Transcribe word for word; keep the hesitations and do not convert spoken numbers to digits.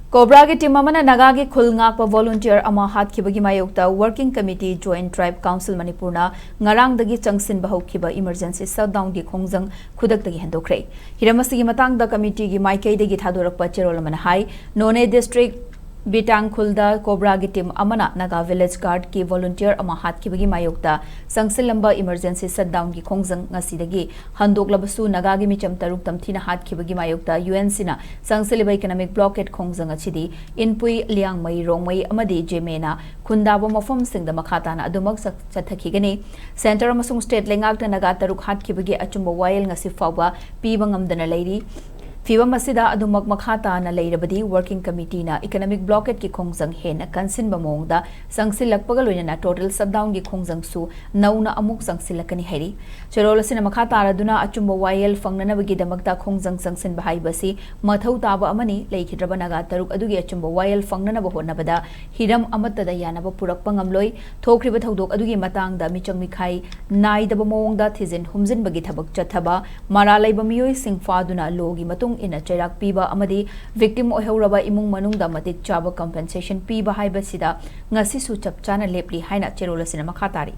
ꯀꯣꯕ꯭ꯔꯥꯒꯤ team ꯑꯃꯅ ꯅꯥꯒꯥꯒꯤ ꯈꯨꯜ ꯉꯥꯛꯄ volunteer ꯑꯃ ꯍꯥꯠꯈꯤꯕꯒꯤ ꯃꯥꯌꯣꯛꯇ Working Committee Joint Tribe Council ꯃꯅꯤꯄꯨꯔꯅ ꯉꯔꯥꯡꯗꯒꯤ ꯆꯪꯁꯤꯟꯕ ꯍꯧꯈꯤꯕ ꯏꯃꯔꯖꯦꯟꯁꯤ ꯁꯠꯗꯥꯎꯟꯒꯤ ꯈꯣꯡꯖꯪ ꯈꯨꯗꯛꯇꯒꯤ ꯍꯟꯗꯣꯛꯈ꯭ꯔꯦ꯫ ꯍꯤꯔꯝ ꯑꯁꯤꯒꯤ ꯃꯇꯥꯡꯗ ꯀꯃꯤꯇꯤꯒꯤ ꯃꯥꯏꯀꯩꯗꯒꯤ ꯊꯥꯗꯣꯔꯛꯄ ꯆꯦꯔꯣꯜ ꯑꯃꯅ ꯍꯥꯏ, ꯅꯣꯅꯦ ꯗꯤꯁꯇ꯭ꯔꯤꯛ ꯕꯤꯇꯥꯡꯈꯨꯜꯗ ꯀꯣꯕ꯭ꯔꯥꯒꯤ ꯇꯤꯝ ꯑꯃꯅ ꯅꯥꯒꯥ ꯚꯤꯂꯦꯖ ꯒꯥꯔꯗꯀꯤ ꯚꯣꯂꯨꯟꯇꯤꯌꯔ ꯑꯃ ꯍꯥꯠꯈꯤꯕꯒꯤ ꯃꯥꯌꯣꯛꯇ ꯆꯪꯁꯤꯜꯂꯝꯕ ꯏꯃꯔꯖꯦꯟꯁꯤ ꯁꯠꯗꯥꯎꯟꯒꯤ ꯈꯣꯡꯖꯪ ꯉꯁꯤꯗꯒꯤ ꯍꯟꯗꯣꯛꯂꯕꯁꯨ, ꯅꯥꯒꯥꯒꯤ ꯃꯤꯆꯝ ꯇꯔꯨꯛ ꯇꯝꯊꯤꯅ ꯍꯥꯠꯈꯤꯕꯒꯤ ꯃꯥꯌꯣꯛꯇ UNCꯅ ꯆꯪꯁꯤꯜꯂꯤꯕ ꯏꯀꯅꯣꯃꯤꯛ ꯕ꯭ꯂꯣꯀꯦꯠ ꯈꯣꯡꯖꯪ ꯑꯁꯤꯗꯤ ꯏꯟꯄꯨꯏ, ꯂꯤꯌꯥꯡꯃꯩ, ꯔꯣꯡꯃꯩ ꯑꯃꯗꯤ ꯖꯦꯃꯦꯅ ꯈꯨꯟꯗꯥꯕ ꯃꯐꯝꯁꯤꯡꯗ ꯃꯈꯥ ꯇꯥꯅ ꯑꯗꯨꯃꯛ ꯆꯠ-, ꯆꯠꯊꯈꯤꯒꯅꯤ꯫ ꯁꯦꯟꯇꯔ ꯑꯃꯁꯨꯡ ꯁ꯭ꯇꯦꯠ ꯂꯩꯉꯥꯛꯅ ꯅꯥꯒꯥ ꯇꯔꯨꯛ ꯍꯥꯠꯈꯤꯕꯒꯤ ꯑꯆꯨꯝꯕ ꯋꯥꯌꯦꯜ ꯉꯁꯤ ꯐꯥꯎꯕ ꯄꯤꯕ ꯉꯝꯗꯅ ꯂꯩꯔꯤ꯫ ꯐꯤꯚꯝ ꯑꯁꯤꯗ ꯑꯗꯨꯃꯛ ꯃꯈꯥ ꯇꯥꯅ ꯂꯩꯔꯕꯗꯤ, ꯋꯔꯀꯤꯡ ꯀꯃꯤꯇꯤꯅ ꯏꯀꯅꯣꯃꯤꯛ ꯕ꯭ꯂꯣꯀꯦꯠꯀꯤ ꯈꯣꯡꯖꯪ ꯍꯦꯟꯅ ꯀꯟꯁꯤꯟꯕ ꯃꯑꯣꯡꯗ ꯆꯪꯁꯤꯜꯂꯛꯄꯒ ꯂꯣꯏꯅꯅ ꯇꯣꯇꯦꯜ ꯁꯠꯗꯥꯎꯟꯒꯤ ꯈꯣꯡꯖꯪꯁꯨ ꯅꯧꯅ ꯑꯃꯨꯛ ꯆꯪꯁꯤꯜꯂꯛꯀꯅꯤ ꯍꯥꯏꯔꯤ꯫ ꯆꯦꯔꯣꯜ ꯑꯁꯤꯅ ꯃꯈꯥ ꯇꯥꯔꯗꯨꯅ, ꯑꯆꯨꯝꯕ ꯋꯥꯌꯦꯜ ꯐꯪꯅꯅꯕꯒꯤꯗꯃꯛꯇ ꯈꯣꯡꯖꯪ ꯆꯪꯁꯤꯟꯕ ꯍꯥꯏꯕꯁꯤ ꯃꯊꯧ ꯇꯥꯕ ꯑꯃꯅꯤ꯫ ꯂꯩꯈꯤꯗ꯭ꯔꯕ ꯅꯥꯒꯥ ꯇꯔꯨꯛ ꯑꯗꯨꯒꯤ ꯑꯆꯨꯝꯕ ꯋꯥꯌꯦꯜ ꯐꯪꯅꯅꯕ ꯍꯣꯠꯅꯕꯗ ꯍꯤꯔꯝ ꯑꯃꯠꯇꯗ ꯌꯥꯅꯕ ꯄꯨꯔꯛꯄ ꯉꯝꯂꯣꯏ꯫ ꯊꯣꯛꯈ꯭ꯔꯤꯕ ꯊꯧꯗꯣꯛ ꯑꯗꯨꯒꯤ ꯃꯇꯥꯡꯗ ꯃꯤꯆꯪ ꯃꯤꯈꯥꯏ ꯅꯥꯏꯗꯕ ꯃꯑꯣꯡꯗ ꯊꯤꯖꯤꯟ ꯍꯨꯝꯖꯤꯟꯕꯒꯤ ꯊꯕꯛ ꯆꯠꯊꯕ, ꯃꯔꯥꯜ ꯂꯩꯕ ꯃꯤꯑꯣꯏꯁꯤꯡ ꯐꯥꯗꯨꯅ ꯂꯣꯒꯤ ꯃꯇꯨꯡ ꯏꯟꯅ ꯆꯩꯔꯥꯛ ꯄꯤꯕ ꯑꯃꯗꯤ ꯚꯤꯛꯇꯤꯝ ꯑꯣꯏꯍꯧꯔꯕ ꯏꯃꯨꯡ ꯃꯅꯨꯡꯗ ꯃꯇꯤꯛ ꯆꯥꯕ ꯀꯝꯄꯦꯟꯁꯦꯁꯟ ꯄꯤꯕ ꯍꯥꯏꯕꯁꯤꯗ ꯉꯁꯤꯁꯨ ꯆꯞ ꯆꯥꯅ ꯂꯦꯞꯂꯤ ꯍꯥꯏꯅ ꯆꯦꯔꯣꯜ ꯑꯁꯤꯅ ꯃꯈꯥ ꯇꯥꯔꯤ꯫